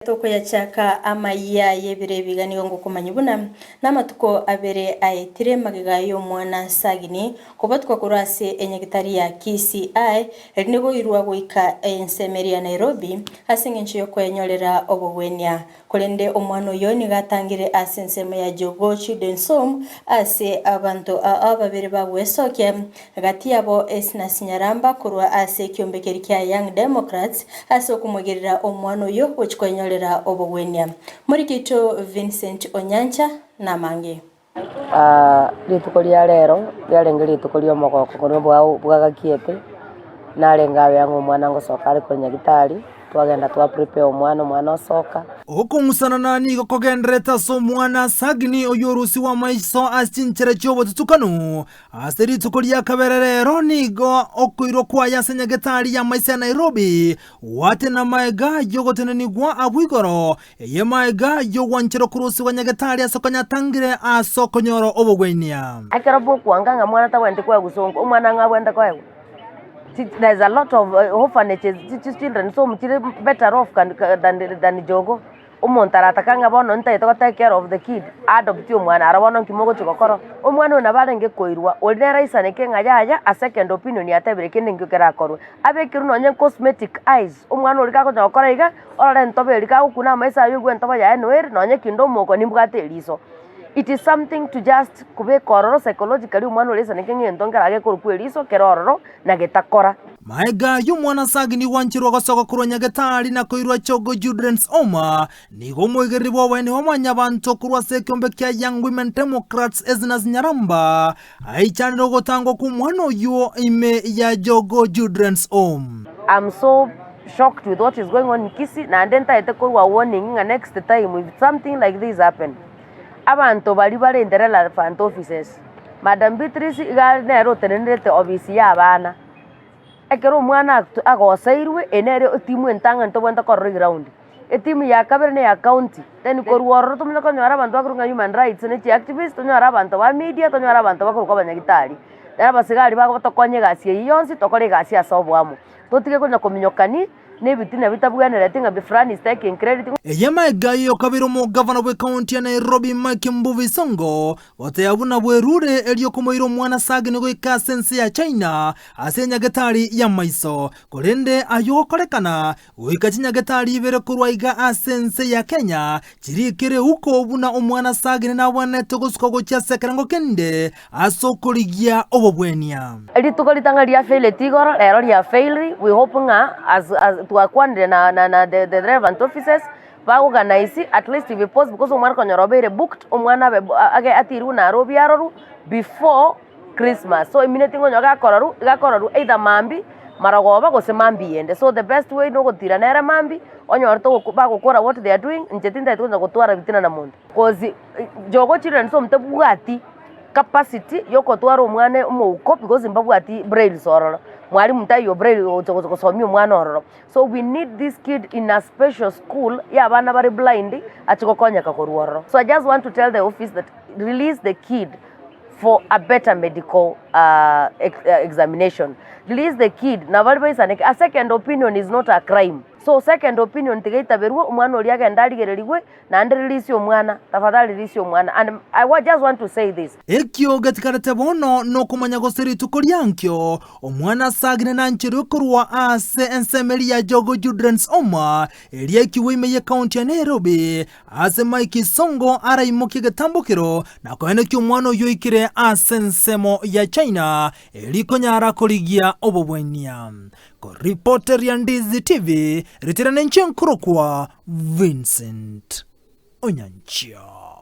Tokoyachaka amayia y'ebiro ebiga nigo ngokomanya buna namatuko abere aetire magega y'omwana Sagini kobwatwa korwa ase enyagitari ya Kisii erinde koirwa goika ensemo eria ya Nairobi ase engencho y'okwenyorera obogwenia. Korende omwana oyio nigo atangire ase ensemo ya Jogoo Children's Home ase abanto ao babere bagwesokia Gati yabo Esnasi Nyaramba korwa ase ekiombe keria kia Young Democrats ase okomoigerera omwana oyio gochia kwenyorera obogwenia. Moriki oito Vincent Onyancha namange. Rituko ria rero riarenge rituko ri'omogoko korwa bwao bwagakiete, narenge abe ang'e omwana ngosoka are korwa nyagetari, twagenda twa prepare omwana, omwana osoka. Okong'usanana nigo kogendererete ase omwana Sagini oyio orusigwe amaiso ase chinchera chi'obotutukanu, Ase rituko ria kabere rero nigo okoirwa kwaye ase nyagetari y'amaiso ya Nairobi gwatenena magega y'ogotenenigwa agwo igoro, eye magega y'ogwancherwa korusigwa nyagetari ase konyatangire ase okonyora obogwenia. Ekero bokwanga ng'a mwana tabwenereti koegwa sonko, omwana ng'a abwenerete koegwa? There's a lot of orphanages, children's home chire better off than Jogoo. Omonto aratake ng'a bono ntagete go take care of the kid, aadoptie omwana aro bono nki mogochia gokora? Omwana oyo nabo arenge koirwa, oria nere aisaneke ng'a yaya a second opinion yatebire kende nkio kerakorwe. Abekerwe nonye cosmetic eyes, omwana oria kagocha gokora iga, orore entobe eria kagokuna amaiso aye oigwe entobe yaye noere, nonye kinde omoko nimbwate eriso. It is something to just kobeka ororo psychologically omwana oria aisaneke ng'a egento nkere agekorokwa eriso kere ororo na getakora. Maega y'omwana Sagini gwancherwa gosoka korwa Nyagetari na koirwa Chogo Children's Home, nigo omoigereri bw'oboene bwa mwanyabanto korwa ase ekeombe kia Young Women Democrats Esnas Nyaramba aichanire ogotangwa kw'omwana oyio ime ya Jogoo Children's Home. I'm so shocked with what is going on in Kisii naende ntagete korwa warning ng'a next time if something like this happen, abanto baria bare in the relevant offices, Madam Beatrice iga are nere otenenerete ofisi ya abana. Ekero omwana agoseirwe, eye nere etimu entang'ani tobwenerete korora eground. Etimu ya kabere neya county, then korwa ororo tomanye konyora abanto bakorwa ng'a human rights ne chi activist, tonyore abanto ba media, tonyore abanto bakorwa abanyagitari. Nere abasigari bagotokonya egasi eywo yonsi, tokore egasi ase oboamo. Totige konya kominyokani. na ebitina bitabwenereti ng'a fulani is taking credit. Eye maega y'okabeire omogavana bw'ekaunti ya Nairobi Mike Mbuvi Sonko goteba buna bwerure erio komoira omwana Sagini goika ase ense ya China ase enyagetari y'amaiso. Korende ayio gokorekana goika chinyagetari ibere korwa iga ase ense ya Kenya chirikire uko buna omwana Sagini nabwenerete gosuka gochia ase ekerengo kende ase okorigia obobwenia. Rituko ritang'ani ria faileti igoro, rero ria failri, we hope ng'a as as twakwanire na na na the the relevant offices, ba organise at least if possible because omwana okonyora obeire booked, omwana abe age atirwe Nairobi arorwe before Christmas. So emineti ng'onye gakororwa, iga akororwa either mambia, marogoba gose mambia eyende. So the best way nogotira nere mambia, onyore togoko bagokora what they are doing, inche tintagete konya gotwara ebitina na monto. Cause jogo children's home tebwati capacity yokotwara omwana omouko because mbabwati brains ororo, mwalimu taiyo brain ogocha gocha gosomia omwana ororo. So we need this kid in a special school ya abana bare blind ache gokonyeka korwa ororo. So I just want to tell the office that release the kid for a better medical examination, release the kid nabo baisaneke, a second opinion is not a crime. So second opinion tiga itaberwe omwana oria agende arigererigwe Naende ririsie omwana, tafadhali ririsie omwana and I just want to say this. Ekio getigarete bono nokomanya gose rituko riankio omwana asagire nancherwe korwa ase ensemo eria ya Jogoo Children's Home eria ekigwa ime y'ecounty ya Nairobi ase Mike Sonko araimokie egetambokero na koenekia omwana oyio oikire ase ensemo ya China eria konyara korigia obobwenia. Koripoteria Ndizi TV, ritira nenche nkorokwa Vincent Onyanchia.